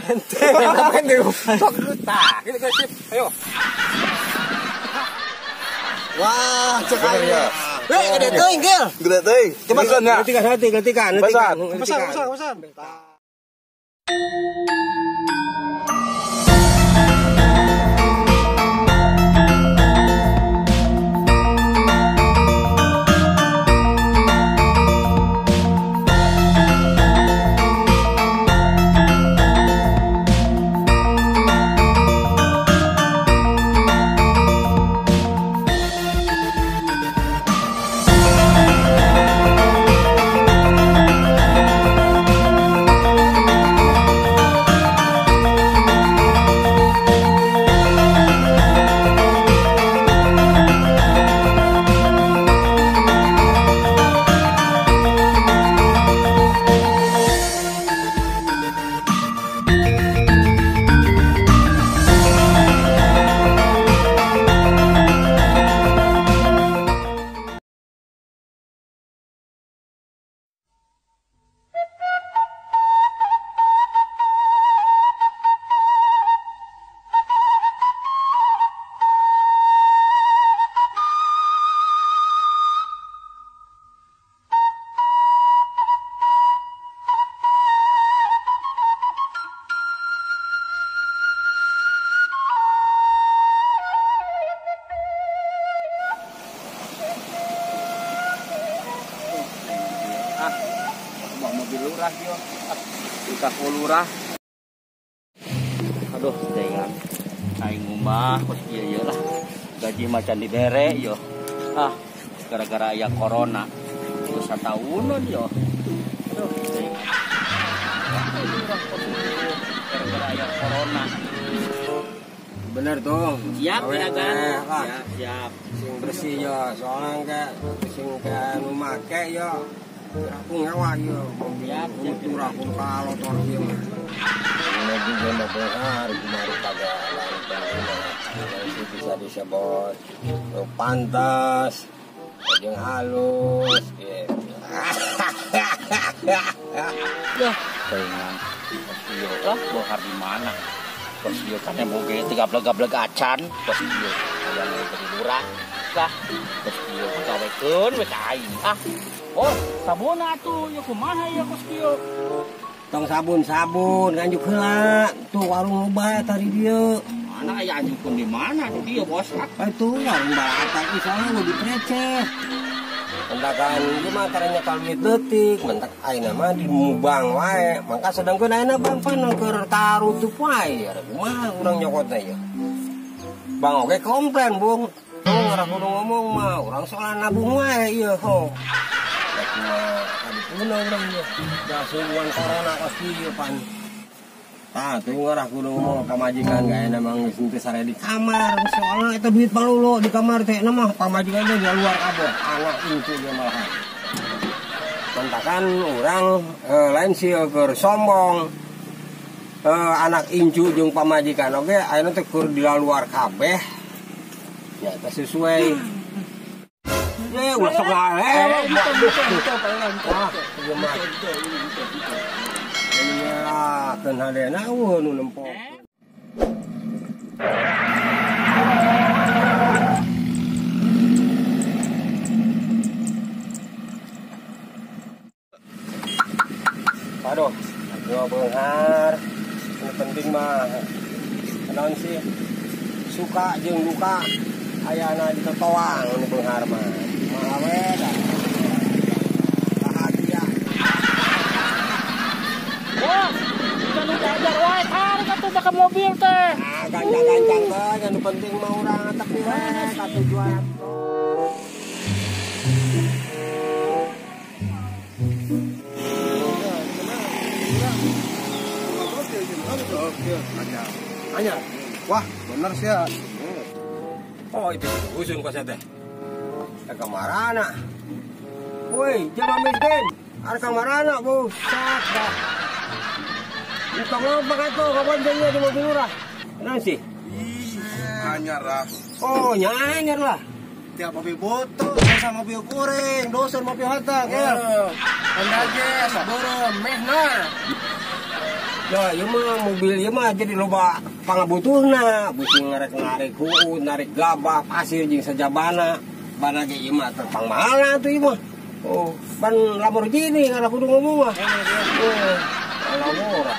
Ente. Ente. Sok tah, gitu sip. Ayo. Wah, cek aja. Hei, gede teuing, Gil. Gede teuing. Coba letikan, letikan. Pesan, pesan. Mobil lurah yo. Ah, lurah. Aduh, dengan aing ngumbah kos kieu ieu lah. Gaji macan dibere yo. Ah, gara-gara aya corona. Geus sataunan yo. Aduh, gara-gara aya corona. Bener tuh. Siap ya kan? Siap, siap. Sing bersih yo, soalnya kayak sing kayak nu make yo. Aku ngewa yo, siap, turah pun kalau torsi mah. Ini juga mau behar, kemarin pada lain bisa disebut pantas, yang halus, gitu. Dah, saingan. Iya lah, behar di mana? Kos ieu kan boge teu gableg-gableg acan, kos ieu aya jadi lurah. Lah, kos ieu gawekeun we ka aing. Ah. Oh, sabun atuh, ya kumaha ya kos kieu. Tong sabun-sabun nganjuk heula. Tuh warung loba tadi dieu. Mana aya anjukun di mana di dieu, Bos? Ah, itu warung balatak di sana lebih receh. Mentakan ieu mah tara nyekal duit leutik, mentak ayeuna mah di mubang wae. Mangka sedangkeun ayeuna bang pan keur tarutup wae. Kumaha urang nyokotna ieu. Bang oge komplain, Bung. Tong urang kudu ngomong mah, urang soal nabung wae ieu ho. Cuma ada urang ieu. Da suguhan corona kos kieu pan. Tah, tuh ngarah kudu ngomong pamajikan gaena mah geus teu sare di kamar. Soalna eta duit palulo di kamar teh mah pamajikan teh di luar kabeh, anak incu dia malahan. Mentakan urang lain sih keur sombong. Anak incu jeung pamajikan oge ayeuna teh keur di luar kabeh. Ya teh sesuai. Ulah sok ngae. Wah, ieu mah. Ya, keun hadena eueuh nu nempo. Aduh, gua beunghar. Nu penting mah naon sih? Suka jeung duka ayana ditotoang nu beunghar mah. Maha we dah. Bahagia. Wah, jangan diajar wae, tarik atuh ka mobil teh. Ah, gancang-gancang teh, nu penting mah urang tepi we ka tujuan. Anyar. Wah, bener sih ya. Oh, itu usun kos teh. Ka marana. Woi, jama miskin. Ar ka marana, buset dah. Utang lompat atuh kapan jadinya di mobil lurah. Kenapa sih? Ih, anyar lah. Oh, anyar lah. Tiap mobil botol, dosa mobil goreng, dosa mobil hata, gel. Honda Jazz, borong, mehna. Ya, ieu mah mobil ieu mah jadi loba pangabutuhna, butuh ngarek-narik huut, narik gabah, pasir jeung sajabana. Bana ge ieu mah teu pangmahalna atuh ieu mah. Oh, ban Lamborghini kada kudu ngomong mah. Oh, lamora.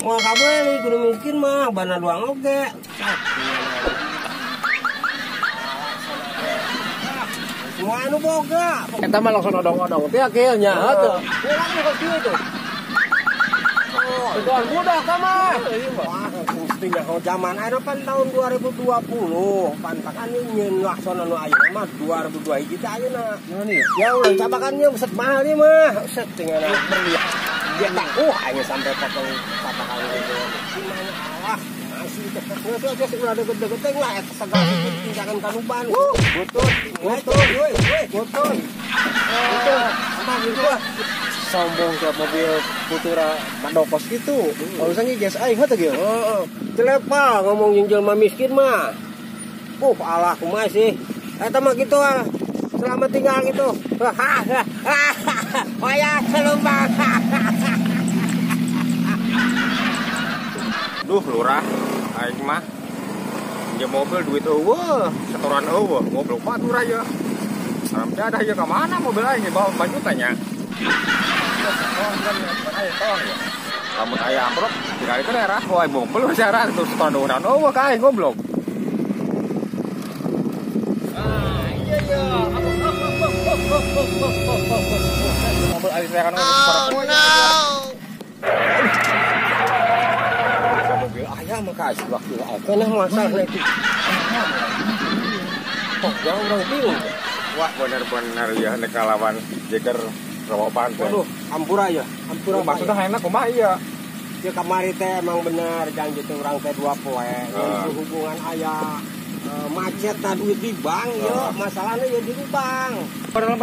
Wah, kabeli kudu mungkin mah bana doang oge. Semua anu boga. Eta mah langsung odong-odong teh kieu nya heuh. Urang nu kieu tuh. Tuan budak ka mah. Wah, mesti nyaho zaman ayeuna pan tahun 2020, pantakan nyeun laksana nu ayeuna mah 2002 hiji teh ayeuna. Naon ieu? Ya ulah cabakan ieu buset mahal ieu mah. Buset tinggal berlian. Dia tak aing sampai potong cabakan gitu. Gimana Allah. Masih teh geus geus ulah deket-deket teh lah eta segala tinggalan kanuban. Butut, butut, woi, woi, butut. Butut. Sama gitu. Sombong ke mobil Putura Mandokos gitu. Kalau misalnya gas aing heuh teh kieu. Heeh. Celepal ngomong jeung jelema miskin mah. Allah kumaha sih. Eta mah kitu ah. Selamat tinggal gitu. Waya celumbang. Duh lurah aing mah. Pinjam mobil duit eueuh, setoran eueuh, goblok banget lurah ya. Haram jadah ya ka mana mobil aing bawa 4 juta nya. Lamun aya amplop dikali ke daerah, wah mobil secara terus setoran urang eueuh ka aing goblok. Ah, iya iya. Mobil aing saya kan. Oh no. Mobil ayah maka waktu apa nah masalah itu. Oh, jauh orang bingung. Wah, bener-bener ya nek kalawan jeger rawa pantai. Waduh, ampura ya, ampura. Maksudnya enak kumaha iya. Ya kamari teh emang bener janji teh urang teh 2 poe. Hubungan ayah macet nah duit di bank ya, masalahnya ya di bank. Bener.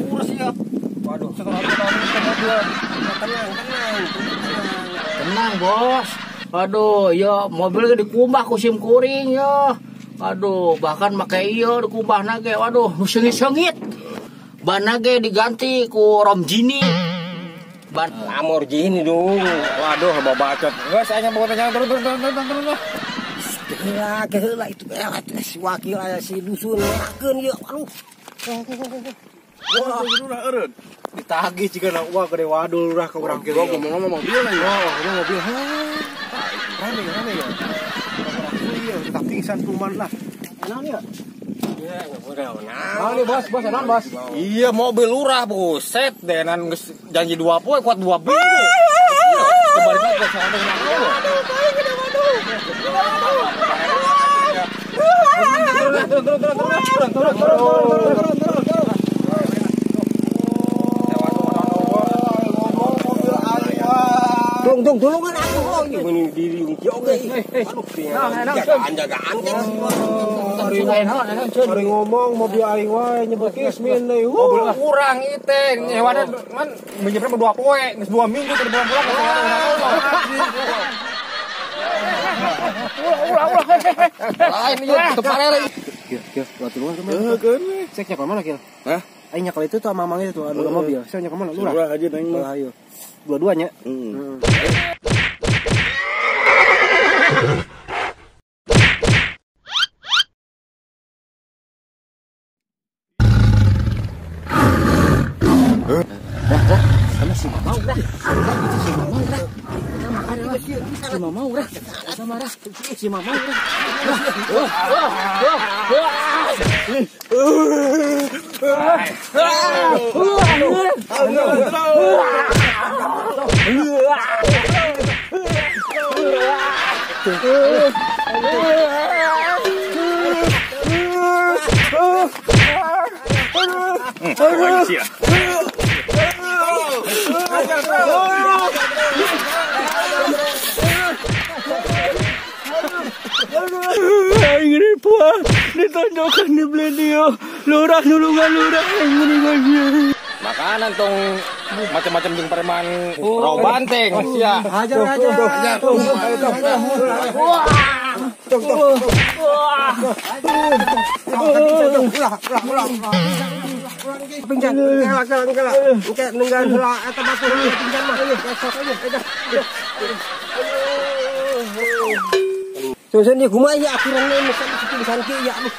Kurus ya. Waduh, setelah mobil. Tenang. Tenang, Bos. Aduh, ya mobil dikumbah ku sim kuring ya. Aduh, bahkan make ieu dikumbahna ge. Waduh, nu seungit-seungit. Banna ge diganti ku Romjini. Ban Lamborghini dong. Waduh, bawa bacot. Geus aing bawa tanya turun. Keheula itu si wakil aya si dusun ngakeun ieu. Aduh. Wah, lurah eureun. Ditagih jigana uang gede wadul lurah ka urang kieu. Ngomong mobil lah ya. Oh, ngomong mobil. Rame ya. Orang ieu tetap pingsan kuman lah. Enak ya? Iya, nah, nih bos, enak bos. Iya, mobil lurah buset denan geus janji 2 poe kuat 2 minggu. Kembali ke sana waduh, gede waduh. Turun. Tung tulungan aku kok ini diri oge. Aduh, jagaan kan. Hari ngomong mobil aing wae nyebut kismin deui. Mobil urang ieu teh nyewana man minjemna 2 poe, geus 2 minggu teu pulang-pulang. Ulah. Lain ieu teu parere. Kieu, ulah tulungan kumaha? Heuh, keun we. Cek nya ka mana kieu? Hah? Aing nyakel itu tuh sama mamang itu tuh anu mobil. Saya nya ka mana? Lurah. Lurah aja aing mah. Ayo. Dua-duanya. Sama si Mamau dah. Si Mamau dah. Si Mamau dah. Sama dah. Si Mamau dah. Aing ripuah ditonjokan di blendio lurah nulungan lurah aing meni. Makanan tong macam-macam jeung preman raw banteng sia. Hajar hajar. Tung tung. Ulah ulah ulah. Pingsan. Kela. Engke nenggan heula eta batur pingsan mah. Besok aja. Susun dia kumaha ya aturanna mesti pingsan kieu ya aduh.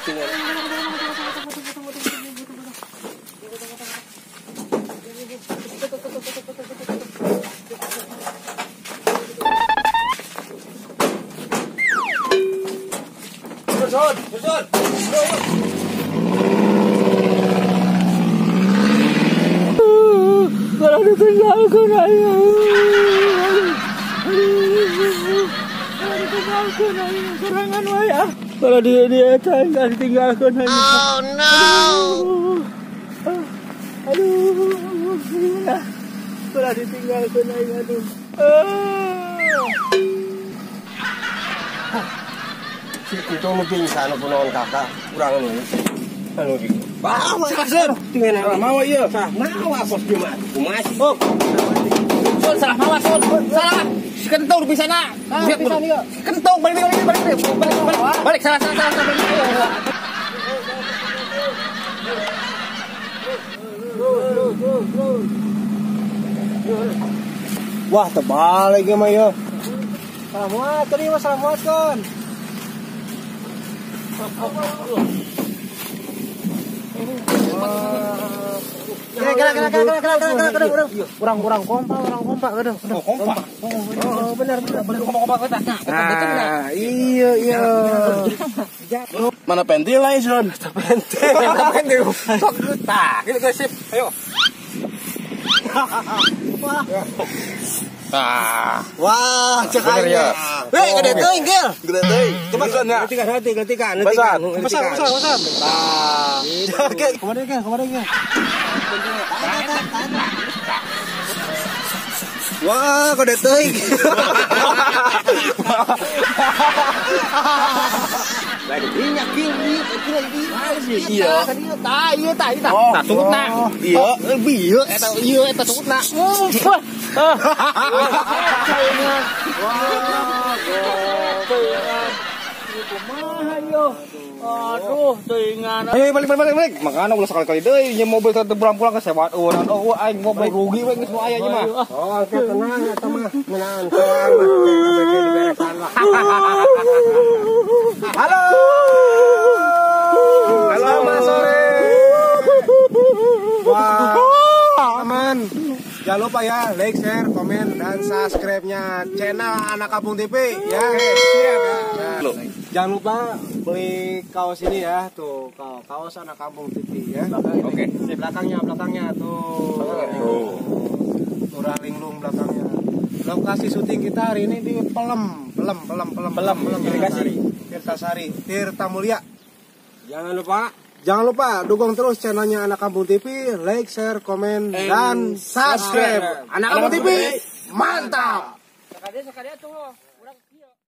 Susun. Kalau ditinggalkan ayo. Kalau ditinggalkan ayo, serangan wae ah. Kalau dia enggak ditinggalkan ayo. Oh no. Aduh, gimana? Kalau ditinggalkan ayo aduh. Si itu nu pingsan nu naon kakak urang nu. Anu gitu. Bawa kasur. Tinggal mawa ieu. Sah mawa kos ieu mah. Kumaha sih? Oh. Sun salah mawa sun. Salah. Si kentong di sana. Kentong balik. Balik salah. Wah, tebal lagi mah ieu. Salah muat tadi mah salah muat kan. Kira. Urang kompak, aduh. Oh, kompak. Oh, benar. Boleh kompak kita. Nah, iya. Mana pentil lah, Sun? Pentil. Sok tah, gitu guys, sip. Ayo. Wah. Tah. Wah, cek aja. Weh, gede teuing, Gil. Gede teuing. Coba Letikan. Besar. Tah. Oke, kemana Gil? Wah, gede teuing. Lagi minyak Gil, iya. Tah, iya tah, iya tah. Tah tungutna. Iya. Bieu eta ieu eta tungutna. Wah, kumaha yo. Aduh, teuingan. Ayo balik. Makana ulah sekali-kali deui nya mobil teh pulang-pulang ke sewat eueuh. Oh, aing mobil rugi we geus nu aya nya mah. Oh, oke tenang eta mah. Meunang soang mah. Kabeh diberesan lah. Halo. Selamat sore. Wah, teman. Jangan lupa ya, like, share, komen, dan subscribe-nya channel Anak Kampung TV ya. Siap. Nah, jangan lupa beli kaos ini ya, tuh kaos Anak Kampung TV ya. Oke. Belakangnya tuh. Lurah Linglung belakangnya. Lokasi syuting kita hari ini di Pelem. Tirtasari, Tirta Mulia. Jangan lupa dukung terus channelnya Anak Kampung TV, like, share, komen, dan subscribe. Anak Kampung TV, mantap. Sekali tuh.